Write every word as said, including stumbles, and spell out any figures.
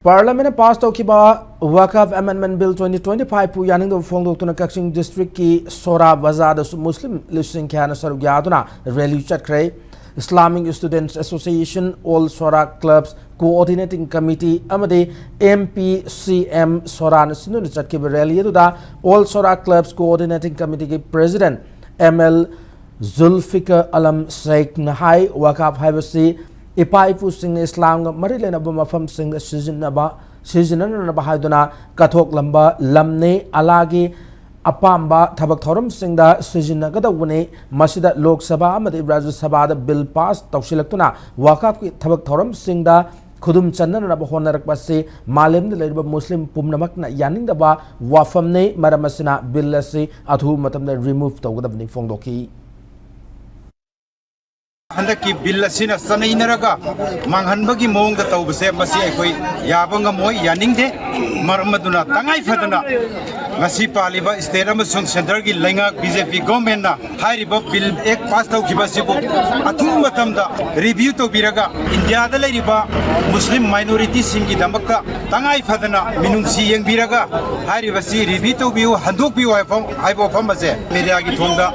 Parliament ꯅ pass ꯇꯧꯈꯤꯕ Waqf Amendment Bill twenty twenty five ꯄꯨ ꯌꯥꯅꯤꯡꯗꯕ ꯐꯣꯡꯗꯣꯛꯇꯨꯅ ꯀꯛꯆꯤꯡ ꯗꯤꯁꯇ꯭ꯔꯤꯛꯀꯤ ꯁꯣꯔꯥ ꯕꯖꯥꯔꯗꯁꯨ ꯃꯨꯁꯂꯤꯝ ꯂꯤꯁꯤꯡ ꯀꯌꯥꯅ ꯁꯔꯨꯛ ꯌꯥꯗꯨꯅ ꯔꯦꯂꯤ ꯆꯠꯈ꯭ꯔꯦ꯫ Islamic Students Association, All Shora Clubs Coordinating Committee ꯑꯃꯗꯤ M P C M ꯁꯣꯔꯥꯅ ꯁꯤꯟꯗꯨꯅ ꯆꯠꯈꯤꯕ ꯔꯦꯂꯤ ꯑꯗꯨꯗ All Shora Clubs Coordinating Committeeꯒꯤ President M L ꯖꯨꯜꯐꯤꯀꯔ Alam ꯁꯦꯈꯅ ꯍꯥꯏ, ꯋꯥꯀꯥꯞ ꯍꯥꯏꯕꯁꯤ ꯏꯄꯥ ꯏꯄꯨꯁꯤꯡꯅ ꯏꯁꯂꯥꯝꯒ ꯃꯔꯤ ꯂꯩꯅꯕ ꯃꯐꯝꯁꯤꯡꯗ ꯁꯤꯖꯤꯟꯅꯕ, ꯁꯤꯖꯤꯟꯅꯅꯅꯕ ꯍꯥꯏꯗꯨꯅ ꯀꯠꯊꯣꯛꯂꯝꯕ ꯂꯝꯅꯤ꯫ ꯑꯂꯥꯒꯤ ꯑꯄꯥꯝꯕ ꯊꯕꯛ ꯊꯧꯔꯝꯁꯤꯡꯗ ꯁꯤꯖꯤꯟꯅꯒꯗꯧꯕꯅꯤ꯫ ꯃꯁꯤꯗ ꯂꯣꯛ ꯁꯚꯥ ꯑꯃꯗꯤ ꯔꯥꯖ꯭ꯌ ꯁꯚꯥꯗ ꯕꯤꯜ ꯄꯥꯁ ꯇꯧꯁꯤꯜꯂꯛꯇꯨꯅ ꯋꯥꯀꯥꯞꯀꯤ ꯊꯕꯛ ꯊꯧꯔꯝꯁꯤꯡꯗ ꯈꯨꯗꯨꯝ ꯆꯟꯅꯅꯕ ꯍꯣꯠꯅꯔꯛꯄ ꯑꯁꯤ ꯃꯥꯂꯦꯝꯗ ꯂꯩꯔꯤꯕ ꯃꯨꯁꯂꯤꯝ ꯄꯨꯝꯅꯃꯛꯅ ꯌꯥꯅꯤꯡꯗꯕ ꯋꯥꯐꯝꯅꯤ꯫ ꯃꯔꯝ ꯑꯁꯤꯅ ꯕꯤꯜ ꯑꯁꯤ ꯑꯊꯨꯕ ꯃꯇꯝꯗ ꯔꯤꯃꯨꯚ ꯇꯧꯒꯗꯕꯅꯤ ꯐꯣꯡꯗꯣꯛꯈꯤ꯫ ꯍꯟꯗꯛꯀꯤ ꯕꯤꯜ ꯑꯁꯤꯅ ꯆꯠꯅꯩꯅꯔꯒ ꯃꯥꯡꯍꯟꯕꯒꯤ ꯃꯑꯣꯡꯗ ꯇꯧꯕꯁꯦ, ꯃꯁꯤ ꯑꯩꯈꯣꯏ ꯌꯥꯕ ꯉꯝꯃꯣꯏ, ꯌꯥꯅꯤꯡꯗꯦ꯫ ꯃꯔꯝ ꯑꯗꯨꯅ ꯇꯉꯥꯏ ꯐꯗꯅ ꯉꯁꯤ ꯄꯥꯜꯂꯤꯕ ꯁ꯭ꯇꯦꯠ ꯑꯃꯁꯨꯡ ꯁꯦꯟꯇꯔꯒꯤ ꯂꯩꯉꯥꯛ ꯕꯤ ꯖꯦ ꯄꯤ ꯒꯣꯔꯃꯦꯟꯅ ꯍꯥꯏꯔꯤꯕ ꯕꯤꯜ ꯑꯦꯛ ꯄꯥꯁ ꯇꯧꯈꯤꯕ ꯑꯁꯤꯕꯨ ꯑꯊꯨꯕ ꯃꯇꯝꯗ ꯔꯤꯚ꯭ꯌꯨ ꯇꯧꯕꯤꯔꯒ ꯏꯟꯗꯤꯌꯥꯗ ꯂꯩꯔꯤꯕ ꯃꯨꯁꯂꯤꯝ ꯃꯥꯏꯅꯣꯔꯤꯇꯤꯁꯤꯡꯒꯤꯗꯃꯛꯇ ꯇꯉꯥꯏ ꯐꯗꯅ ꯃꯤꯅꯨꯡꯁꯤ ꯌꯦꯡꯕꯤꯔꯒ ꯍꯥꯏꯔꯤꯕꯁꯤ ꯔꯤꯚ꯭ꯌꯨ ꯇꯧꯕꯤꯌꯨ, ꯍꯟꯗꯣꯛꯄꯤꯌꯨ ꯍꯥꯏꯕ ꯍꯥꯏꯕ ꯋꯥꯐꯝ ꯑꯁꯦ ꯃꯦꯗꯤꯌꯥꯒꯤ ꯊꯣꯡꯗ